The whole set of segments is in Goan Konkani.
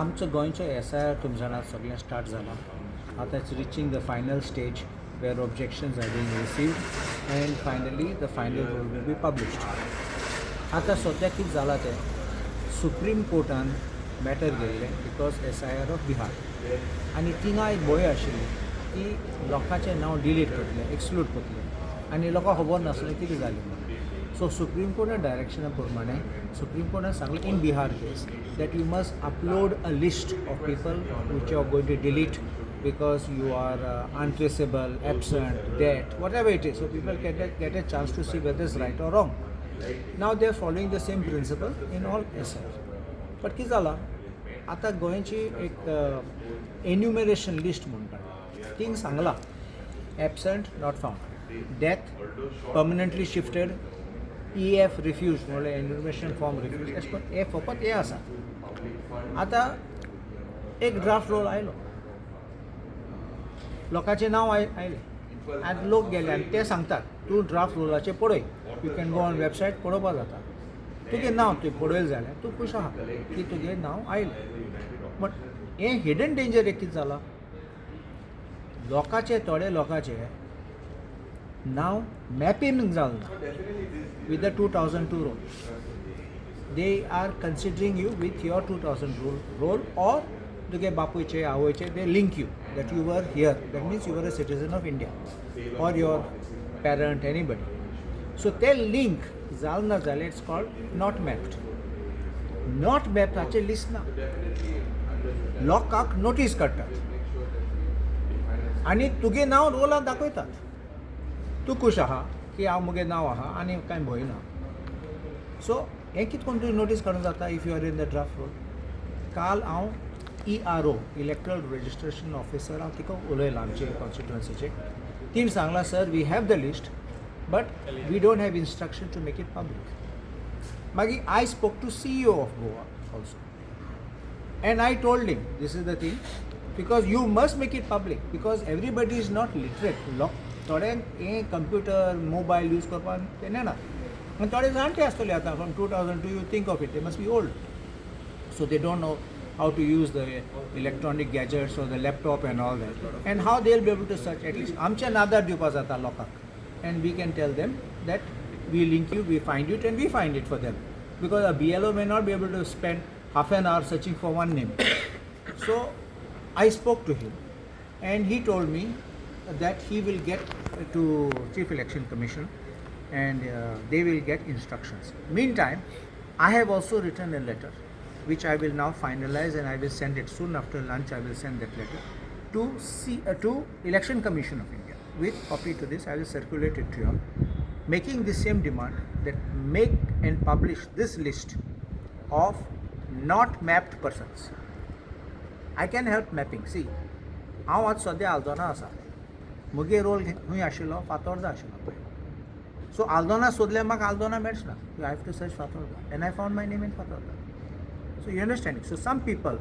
आमचो गोंयचो एसआयआर तुमी जाणा सगळें स्टार्ट जाला. आतां it's reaching the final stage where objections are being received and finally the final roll will be published. आतां सद्या कितें जालां तें, सुप्रीम कोर्टान मॅटर घेयल्लें because SIR of Bihar आनी थिंगा एक भंय आशिल्ली की लोकांचें नांव डिलीट करतले, एक्सक्लूड करतले आनी लोकांक खबर नासलें कितें जालें म्हणून. सो सुप्रीम कोर्टा डायरेक्शना प्रमाणे सुप्रीम कोर्टान सांगलें in Bihar case that you must upload a list of people which you are going to delete because you are untraceable, absent, dead, whatever it is. So people get a chance to see whether it's right or wrong. Now they are following the same principle in all SIR. But कितें जालां, आतां गोंयची एक एन्युमरेशन लिस्ट म्हूण काडला. थिंग सांगलां absent, not found, death, permanently shifted, EF refuse, म्हणल्यार एन्युमरेशन फॉर्म रिफ्यूज, अशें करून हे फकत हे आसा. आतां एक ड्राफ्ट रोल आयलो, लोकांचें नांव आयलें आनी लोक गेले आनी ते सांगतात, तूं ड्राफ्ट रोलाचेर पळय, you can go on website, पळोवपा जाता तुगे नांव. तुवें पळयलें जाल्यार तूं खूश आहा की तुगे नांव आयलें. बट हें हिडन डेंजर एक कितें जालां, लोकांचे, थोडे लोकांचे नांव मॅपिंग जालें ना with the 2002 roll. They are considering you with your 2000 roll or तुगे बापूयचे, आवयचे, they link you that you were here, that means you were a citizen of India or your parent, anybody. So ते लिंक जाल ना जाल्यार it's called not mapped. Not mapped हाचें लिस्ट ना. लोकांक नोटीस काडटात आनी तुगे नांव रोलान दाखयतात. तूं खूश आहा की हांव, मुगे नांव आहा आनी कांय भंय ना. सो हें कितें करून तुवें नोटीस काडूंक जाता if you are in the draft roll. काल हांव ERO, electoral registration officer, हांव तिका उलयलां आमचे कॉन्स्टिट्युएन्सीचे. तिणें सांगलां, "Sir, we have the list but we don't have instruction to make it public." मागीर I spoke to CEO of Goa also and I told him this is the thing, because you must make it public because everybody is not literate. लोक थोड्यांक हें कंप्युटर, मोबायल यूज करपाक ते नेणा आनी थोडे जाणटे आसतले. आतां from 2002, you think of it, they must be old, so they don't know how to use the electronic gadgets or the laptop and all that, and how they'll be able to search. At least आमच्या आदार दिवपा जाता लोकांक and we can tell them that we link you, we find it and we find it for them, because a BLO may not be able to spend half an hour searching for one name. So I spoke to him and he told me that he will get to Chief Election Commission and they will get instructions. Meantime, I have also written a letter which I will now finalize and I will send it soon after lunch. I will send that letter to Election Commission of India with copy to this. I will circulate it to you all, making the same demand that make and publish this list of not mapped persons. I can help mapping. See, हांव आज सद्या आल्दोना आसा. मुगे रोल खंय आशिल्लो? फातोर्दा आशिल्लो पयलो. सो आल्दोना सोदल्यार म्हाका आल्दोना मेळच ना. You have to search Fatorda and I found my name in Fatorda. So you understanding? So some people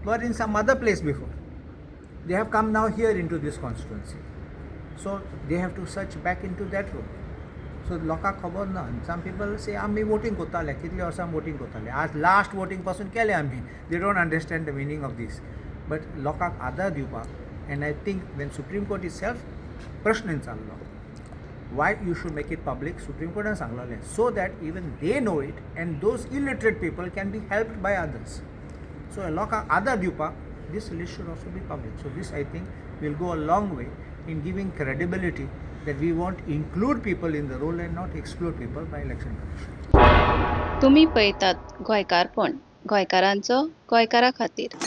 were in some other place before. They have come now here into this constituency, so they have to search back into that roll. So लोकांक खबर ना. सम पिपल से आमी वोटींग करताले, कितले वर्सां वोटींग करताले, आज लास्ट वोटींग पासून केलें आमी. They don't understand the meaning of this, but लोकांक आदार दिवपाक, and I think when Supreme Court itself प्रश्न विचारलो why you should make it public, supreme कोर्टान सांगलेलें so that even they know it and those illiterate people can be helped by others. So लोकांक आदार दिवपाक this list should also be public. So this, I think, will go a long way in giving credibility that we want include people in the roll and not exclude people by Election Commission. तुमी पळयतात गोंयकारपण, गोंयकारांचो गोंयकारा खातीर.